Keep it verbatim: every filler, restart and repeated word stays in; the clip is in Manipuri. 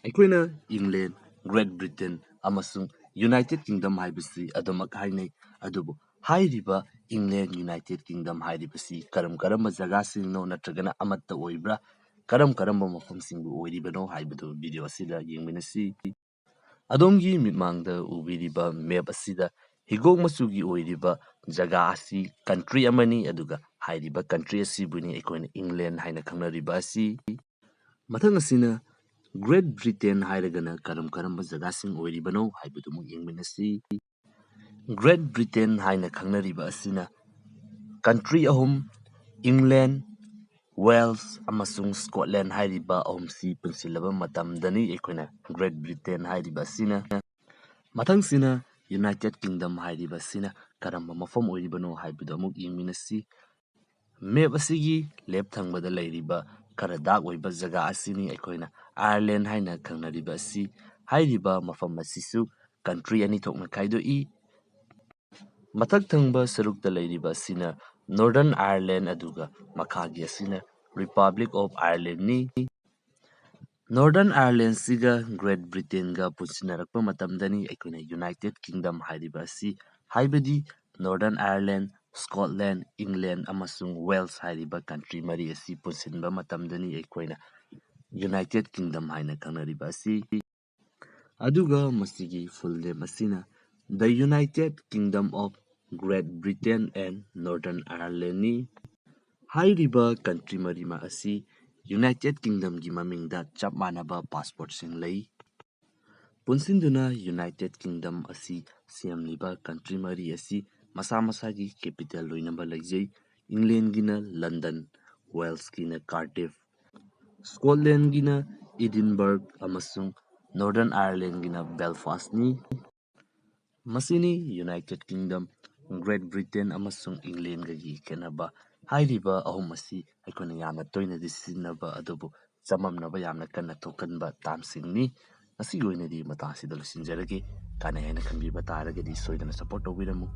ꯑꯩꯈꯣꯏꯅ ꯏꯪꯂꯦꯟ, ꯒ꯭ꯔꯦꯠ ꯕ꯭ꯔꯤꯇꯦꯟ ꯑꯃꯁꯨꯡ ꯌꯨꯅꯥꯏꯇꯦꯠ ꯀꯤꯡꯗꯝ ꯍꯥꯏꯕꯁꯤ ꯑꯗꯨꯃꯛ ꯍꯥꯏꯅꯩ꯫ ꯑꯗꯨꯕꯨ ꯍꯥꯏꯔꯤꯕ ꯏꯪꯂꯦꯟ, ꯌꯨꯅꯥꯏꯇꯦꯠ ꯀꯤꯡꯗꯝ ꯍꯥꯏꯔꯤꯕꯁꯤ ꯀꯔꯝ ꯀꯔꯝꯕ ꯖꯒꯥꯁꯤꯡꯅꯣ ꯅꯠꯇ꯭ꯔꯒꯅ ꯑꯃꯠꯇ ꯑꯣꯏꯕ꯭ꯔꯥ, ꯀꯔꯝ ꯀꯔꯝꯕ ꯃꯐꯝꯁꯤꯡꯕꯨ ꯑꯣꯏꯔꯤꯕꯅꯣ ꯍꯥꯏꯕꯗꯨ ꯚꯤꯗꯤꯑꯣ ꯑꯁꯤꯗ ꯌꯦꯡꯃꯤꯟꯅꯁꯤ꯫ ꯑꯗꯣꯝꯒꯤ ꯃꯤꯠꯃꯥꯡꯗ ꯎꯕꯤꯔꯤꯕ ꯃꯦꯞ ꯑꯁꯤꯗ ꯍꯤꯒꯣꯛ ꯃꯆꯨꯒꯤ ꯑꯣꯏꯔꯤꯕ ꯖꯒꯥ ꯑꯁꯤ ꯀꯟꯇ꯭ꯔꯤ ꯑꯃꯅꯤ, ꯑꯗꯨꯒ ꯍꯥꯏꯔꯤꯕ ꯀꯟꯇ꯭ꯔꯤ ꯑꯁꯤꯕꯨꯅꯤ ꯑꯩꯈꯣꯏꯅ ꯏꯪꯂꯦꯟ ꯍꯥꯏꯅ ꯈꯪꯅꯔꯤꯕ ꯑꯁꯤ꯫ ꯃꯊꯪ ꯑꯁꯤꯅ ꯒ꯭ꯔꯦꯠ ꯕ꯭ꯔꯤꯇꯦꯟ ꯍꯥꯏꯔꯒꯅ ꯀꯔꯝ ꯀꯔꯝꯕ ꯖꯒꯥꯁꯤꯡ ꯑꯣꯏꯔꯤꯕꯅꯣ ꯍꯥꯏꯕꯗꯨꯃꯨꯛ ꯌꯦꯡꯃꯤꯟꯅꯁꯤ꯫ ꯒ꯭ꯔꯦꯠ ꯕ꯭ꯔꯤꯇꯦꯟ ꯍꯥꯏꯅ ꯈꯪꯅꯔꯤꯕ ꯑꯁꯤꯅ ꯀꯟꯇ꯭ꯔꯤ ꯑꯍꯨꯝ, ꯏꯪꯂꯦꯟ, ꯋꯦꯜꯁ ꯑꯃꯁꯨꯡ ꯁ꯭ꯀꯣꯠꯂꯦꯟ ꯍꯥꯏꯔꯤꯕ ꯑꯍꯨꯝꯁꯤ ꯄꯨꯟꯁꯤꯜꯂꯕ ꯃꯇꯝꯗꯅꯤ ꯑꯩꯈꯣꯏꯅ ꯒ꯭ꯔꯦꯠ ꯕ꯭ꯔꯤꯇꯦꯟ ꯍꯥꯏꯔꯤꯕ ꯑꯁꯤꯅ꯫ ꯃꯊꯪꯁꯤꯅ ꯌꯨꯅꯥꯏꯇꯦꯠ ꯀꯤꯡꯗꯝ ꯍꯥꯏꯔꯤꯕ ꯑꯁꯤꯅ ꯀꯔꯝꯕ ꯃꯐꯝ ꯑꯣꯏꯔꯤꯕꯅꯣ ꯍꯥꯏꯕꯗꯨ ꯑꯃꯨꯛ ꯌꯦꯡꯃꯤꯟꯅꯁꯤ꯫ ꯃꯦꯞ ꯑꯁꯤꯒꯤ ꯂꯦꯞ ꯊꯪꯕꯗ ꯂꯩꯔꯤꯕ ꯈꯔ ꯗꯥꯛ ꯑꯣꯏꯕ ꯖꯒꯥ ꯑꯁꯤꯅꯤ ꯑꯩꯈꯣꯏꯅ ꯑꯥꯌꯔꯂꯦꯟ ꯍꯥꯏꯅ ꯈꯪꯅꯔꯤꯕ ꯑꯁꯤ꯫ ꯍꯥꯏꯔꯤꯕ ꯃꯐꯝ ꯑꯁꯤꯁꯨ ꯀꯟꯇ꯭ꯔꯤ ꯑꯅꯤ ꯊꯣꯛꯅ ꯈꯥꯏꯗꯣꯛꯏ꯫ ꯃꯊꯛ ꯊꯪꯕ ꯁꯔꯨꯛꯇ ꯂꯩꯔꯤꯕ ꯑꯁꯤꯅ ꯅꯣꯔꯗꯔꯟ ꯑꯥꯌꯔꯂꯦꯟ, ꯑꯗꯨꯒ ꯃꯈꯥꯒꯤ ꯑꯁꯤꯅ ꯔꯤꯄꯕ꯭ꯂꯤꯛ ꯑꯣꯐ ꯑꯥꯌꯔꯂꯦꯟꯅꯤ꯫ ꯅꯣꯔꯗꯔꯟ ꯑꯥꯌꯔꯂꯦꯟꯁꯤꯒ ꯒ꯭ꯔꯦꯠ ꯕ꯭ꯔꯤꯇꯦꯟꯒ ꯄꯨꯟꯁꯤꯟꯅꯔꯛꯄ ꯃꯇꯝꯗꯅꯤ ꯑꯩꯈꯣꯏꯅ ꯌꯨꯅꯥꯏꯇꯦꯠ ꯀꯤꯡꯗꯝ ꯍꯥꯏꯔꯤꯕ ꯑꯁꯤ, ꯍꯥꯏꯕꯗꯤ ꯅꯣꯔꯗꯔꯟ ꯑꯥꯌꯔꯂꯦꯟ, ꯁ꯭ꯀꯣꯠꯂꯦꯟ, ꯏꯪꯂꯦꯟ ꯑꯃꯁꯨꯡ ꯋꯦꯜꯁ ꯍꯥꯏꯔꯤꯕ ꯀꯟꯇ꯭ꯔꯤ ꯃꯔꯤ ꯑꯁꯤ ꯄꯨꯟꯁꯤꯟꯕ ꯃꯇꯝꯗꯅꯤ ꯑꯩꯈꯣꯏꯅ ꯌꯨꯅꯥꯏꯇꯦꯠ ꯀꯤꯡꯗꯝ ꯍꯥꯏꯅ ꯈꯪꯅꯔꯤꯕ ꯑꯁꯤ꯫ ꯑꯗꯨꯒ ꯃꯁꯤꯒꯤ ꯐꯨꯜ ꯅꯦꯝ ꯑꯁꯤꯅ The United Kingdom of Great Britain and Northern Irelandꯅꯤ꯫ ꯍꯥꯏꯔꯤꯕ ꯀꯟꯇ꯭ꯔꯤ ꯃꯔꯤꯃꯛ ꯑꯁꯤ ꯌꯨꯅꯥꯏꯇꯦꯠ ꯀꯤꯡꯗꯝꯒꯤ ꯃꯃꯤꯡꯗ ꯆꯞ ꯃꯥꯟꯅꯕ ꯄꯥꯁꯄꯣꯔꯠꯁꯤꯡ ꯂꯩ꯫ ꯄꯨꯟꯁꯤꯟꯗꯨꯅ ꯌꯨꯅꯥꯏꯇꯦꯠ ꯀꯤꯡꯗꯝ ꯑꯁꯤ ꯁꯦꯝꯂꯤꯕ ꯀꯟꯇ꯭ꯔꯤ ꯃꯔꯤ ꯑꯁꯤ ꯃꯁꯥ ꯃꯁꯥꯒꯤ ꯀꯦꯄꯤꯇꯦꯜ ꯂꯣꯏꯅꯃꯛ ꯂꯩꯖꯩ꯫ ꯏꯪꯂꯦꯟꯒꯤꯅ ꯂꯟꯗꯟ, ꯋꯦꯜꯁꯀꯤꯅ ꯀꯥꯔꯗꯤꯐ, ꯁ꯭ꯀꯣꯠꯂꯦꯟꯒꯤꯅ ꯏꯗꯤꯟꯕꯔꯒ ꯑꯃꯁꯨꯡ ꯅꯣꯔꯗꯔꯟ ꯑꯥꯌꯔꯂꯦꯟꯒꯤꯅ ꯕꯦꯜꯐꯥꯁ꯭ꯠꯅꯤ꯫ ꯃꯁꯤꯅꯤ ꯌꯨꯅꯥꯏꯇꯦꯠ ꯀꯤꯡꯗꯝ, ꯒ꯭ꯔꯦꯠ ꯕ꯭ꯔꯤꯇꯦꯟ ꯑꯃꯁꯨꯡ ꯏꯪꯂꯦꯟꯒꯒꯤ ꯈꯦꯠꯅꯕ꯫ ꯍꯥꯏꯔꯤꯕ ꯑꯍꯨꯝ ꯑꯁꯤ ꯑꯩꯈꯣꯏꯅ ꯌꯥꯝꯅ ꯇꯣꯏꯅꯗꯤ ꯁꯤꯖꯤꯟꯅꯕ ꯑꯗꯨꯕꯨ ꯆꯃꯝꯅꯕ ꯌꯥꯝꯅ ꯀꯟꯅ ꯊꯣꯛꯍꯟꯕ ꯇꯥꯝꯁꯤꯡꯅꯤ꯫ ꯉꯁꯤꯒꯤ ꯑꯣꯏꯅꯗꯤ ꯃꯇꯥꯡ ꯑꯁꯤꯗ ꯂꯣꯏꯁꯤꯟꯖꯔꯒꯦ꯫ ꯀꯥꯟꯅꯩ ꯍꯥꯏꯅ ꯈꯟꯕꯤꯕ ꯇꯥꯔꯒꯗꯤ ꯁꯣꯏꯗꯅ ꯁꯞꯄꯣꯔꯠ ꯇꯧꯕꯤꯔꯝꯃꯨ꯫